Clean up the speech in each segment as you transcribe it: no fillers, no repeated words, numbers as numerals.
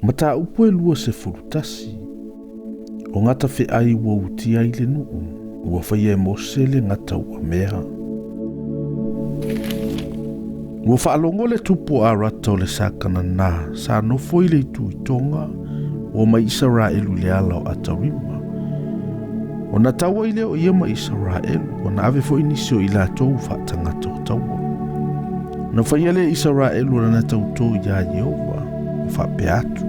Mataupu e 21. O gata feai ua utia ai le nuu, ua faia e Mose le gata ua mea. Ua faalogo le tupu o Arata o le Sakanana sa nofo i le itu i Toga, ua mai Isaraelu i le ala o Atarima. Ona tau ai lea o ia ma Isaraelu, ona ave foi nisi o i latou faatagata o taua. Na faia lea e Isaraelu lana tautō iā Ieova, ua faapea atu,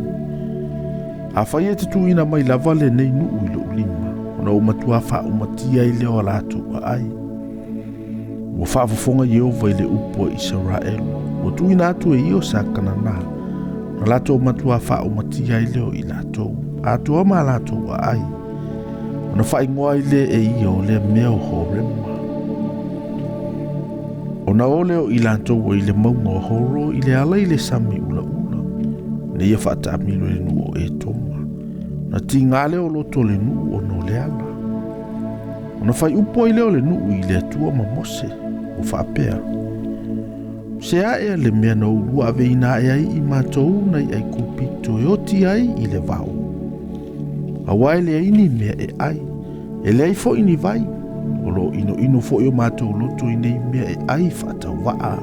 Afai e te tuuina mai lava lenei nuu i lou lima, ona ou matuā faaumatia ai lea o a latou aai. Ua faafofoga Ieova i le upu a Isaraelu, ua tuuina atu e ia o Sakanana, na latou matuā faaumatia ai lea o i latou, atoa ma a latou aai, ona faaigoa ai lea e ia o lea mea o Horema. Ona o lea o i latou ai i le mauga o Horo i le ala i le sami ulaula, ina ia faataamilo i le nuu o Etoma. Na tiga lea o loto o le nuu ona o le ala. Ona fai upu ai lea o le nuu i le Atua ma Mose, ua faapea, Se a ea le mea na ulua aveina ae ai i matou nai Aikupito e oti ai i le vao? Aua e leai ni mea e ai, e leai foi ni vai, o lo o inoino foi o matou loto i nei mea e ai faatauvaa.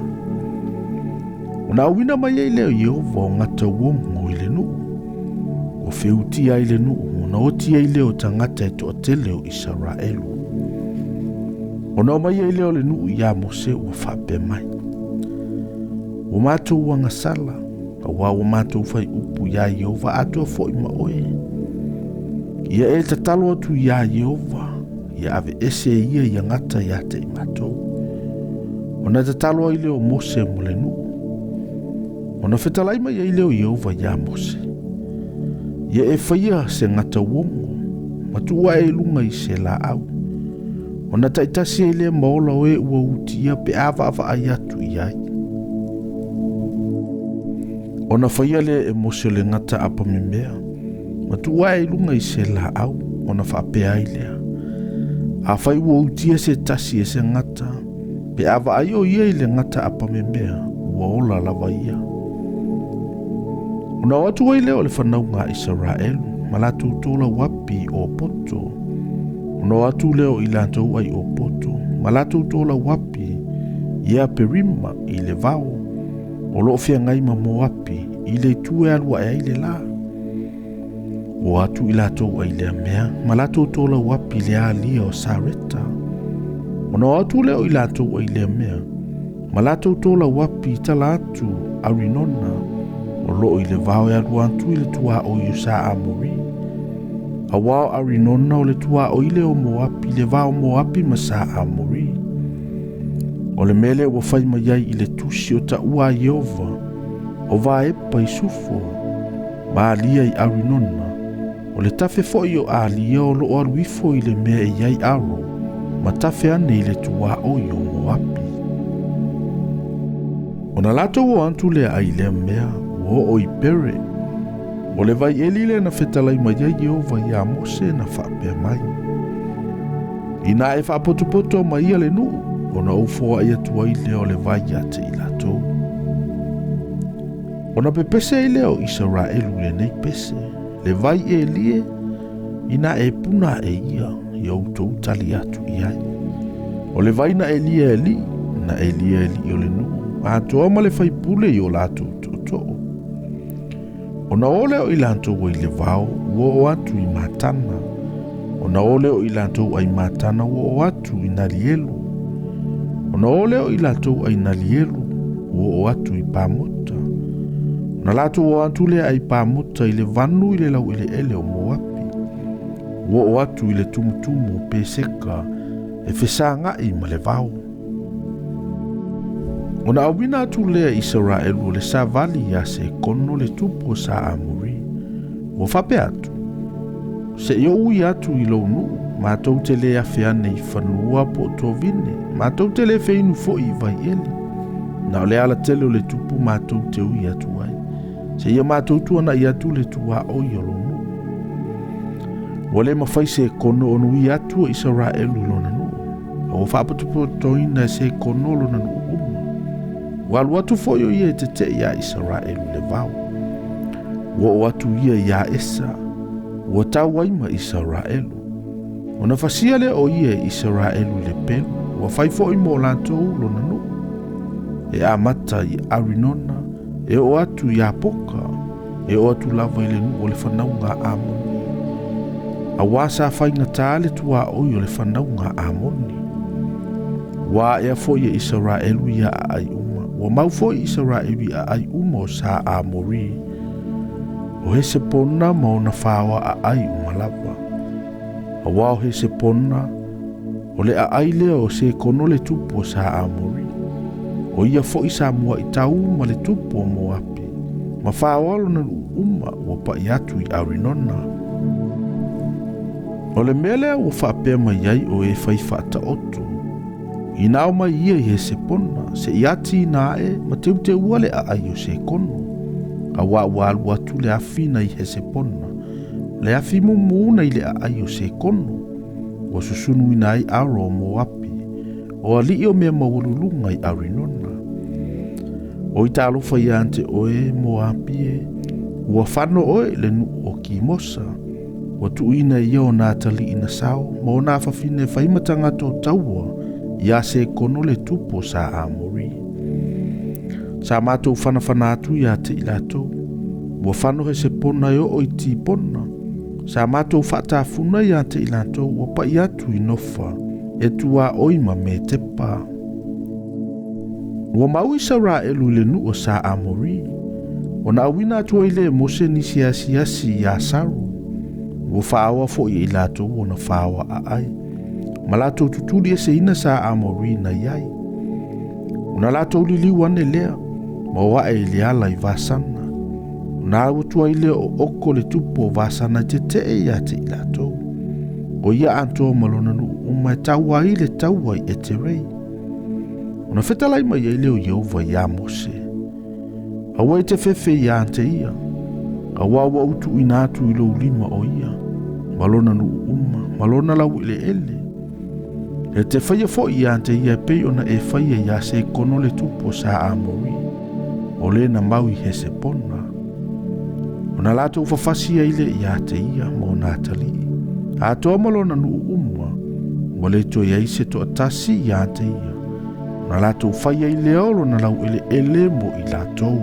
Ona auina mai ai lea o Ieova o gata uogo i le nuu, ua feutia ai le nuu, ona oti ai lea o tagata e toatele o Isaraelu. Ona omai ai lea o le nuu iā Mose ua faapea mai, Ua matou agasala, aua ua matou fai upu iā Ieova atoa foi ma oe. Ia e tatalo atu iā Ieova, ia aveese e ia ia gata ia te i matou. Ona tatalo ai lea o Mose mo le nuu. Ona fetalai mai ai lea o Ieova iā Mose, Ia e faia se gata uogo, ma tuu ae i luga i se laau. Ona taitasi ai lea ma ola o e ua utia pe a vaavaai atu i ai. Ona faia lea e Mose o le gata apamemea, ma tuu ae i luga i se laau, ona faapea ai lea, Afai ua utia se tasi e se gata, pe a vaai o ia i le gata apamemea, ua ola lava ia. Ona o atu ai lea o le fanauga a Isaraelu, ma latou tolau api i Opoto. Ona o atu lea o i latou ai Opoto, ma latou tolau api i Aperima i le vao, o lo o feagai ma Moapi i le itu e alu ae ai le lā. Ua atu i latou ai lea mea, ma latou tolau api i le alia o Sareta. Ona o atu lea o i latou ai lea mea, ma latou tolau api i tala atu Arinona, o lo o i le vao e alu atu i le tuaoi o Sa-Amori. Aua o Arinona o le tuaoi lea o Moapi, le va o Moapi ma Sa-Amori. O le mea lea ua fai mai ai i le tusi o taua a Ieova, o Vaepa i Sufo, ma Alia i Arinona, o le tafe foi o Alia o lo o alu ifo i le mea e i ai Aro, ma tafe ane i le tuaoi o Moapi. Ona latou o atu lea ai lea mea, ua oo i Pere. O le vai eli lea na fetalai mai ai Ieova iā Mose na faapea mai, Inā e faapotopoto mai ia le nuu, ona ou foai atu ai lea o le vai ia te i latou. Ona pepese ai lea o Isaraelu i lenei pese, le vai elie, inā e puna aʻe ia, ia outou tali atu i ai. O le vai na elia e alii, na elia e alii o le nuu, atoa ma le faipule i o latou tootoo. Ona o lea o i latou ai le vao, ua oo atu i Matana. Ona o lea o i latou ai Matana, ua oo atu i Nalielu. Ona o lea o i latou ai Nalielu, ua oo atu i Pamota. Ona latou o atu lea ai Pamota i le vanu i le laueleele o Moapi. Ua oo atu i le tumutumu o Peseka e fesagai ma le vao. Ona auina atu lea i Isaraelu o le savali iā Sekono le tupu o Sa-Amori, ua faapea atu, Se i ou ui atu i lou nuu, matou te le afe ane i fanua po o tovine, matou te le feinu foi i vaieli. Na o le alatele o le tupu matou te ui atu ai, seia matou tuanai atu le tuaoi o lou nuu. Ua le mafai Sekono ona ui atu o Isaraelu i lona nuu. A ua faapotopotoina e Sekono lona nuu uma. Ua alu atu foi o ia e tetee iā Isaraelu i le vao. Ua oo atu ia iā Esa, ua tau ai ma Isaraelu. Ona fasia lea o ia e Isaraelu i le pelu, ua fai foi mo latou lona nuu. E amata i Arinona, e oo atu i Iapoka, e oo atu lava i le nuu o le fanauga a Amoni. Auā sa faigata le tuaoi o le fanauga a Amoni. Ua aea foi e Isaraelu ia aai uma, ua mau foi Isaraelu i aai uma o sa Amori, o Hesepona ma ona faoa aai uma lava. Auā o Hesepona, o le aai lea o Sekono le tupu o sa Amori. O ia foi sa mua'i tau ma le tupu o Moapi, ma faoa lona nuu uma ua pa'i atu i Arinona. O le mea lea ua faapea mai ai o e fai faataoto, ina ao mai ia i Hesepona, seia atiina ae ma teuteua le aai o Sekono, auā ua alu atu le afi nai Hesepona, le afi mumu nai le aai o Sekono, ua susunuina ai alo o Moapi, o alii o mea maualuluga i Arinona. Oi talofa ia te oe Moapi e, ua fano oe i le nuu o Kimosa, ua tuuina e ia ona atalii na sao, ma ona afafine e fai ma tagata o taua, ia Sekono le tupu o sa Amori. Sa matou fanafana atu ia te i latou, ua fano Hesepona e oo i Tipona, sa matou faatafuna ia te i latou, ua pa'i atu i Nofa, e tuaoi ma Metepa. Ua mau Isaraelu i le nuu o sa Amori, ona auina atu ai lea e Mose nisi asiasi iā Saru, ua faaoa foi e i latou ona faoa aai, ma latou tutuli eseina sa Amori na i ai. Ona latou liliu ane lea, ma o ae i le ala i Vasana. Ona alu atu ai lea o Oko le tupu o Vasana e tetee ia te i latou. O ia atoa ma lona nuu uma e taua ai le taua i Eterei. Ona fetalai mai ai lea o Ieova iā Mose, Aua e te fefe ia te ia, auā ua ou tuuina atu i lou lima o ia, ma lona nuu uma, ma lona laueleele. E te faia foi ia te ia e pei ona e faia iā Sekono le tupu o sa Amori, o le na mau i Hesepona. Ona latou fafasi ai lea ia te ia ma ona atalii, atoa ma lona nuu uma, ua le toe i ai se toatasi ia te ia, ona latou fai ai lea o lona laueleele mo i latou.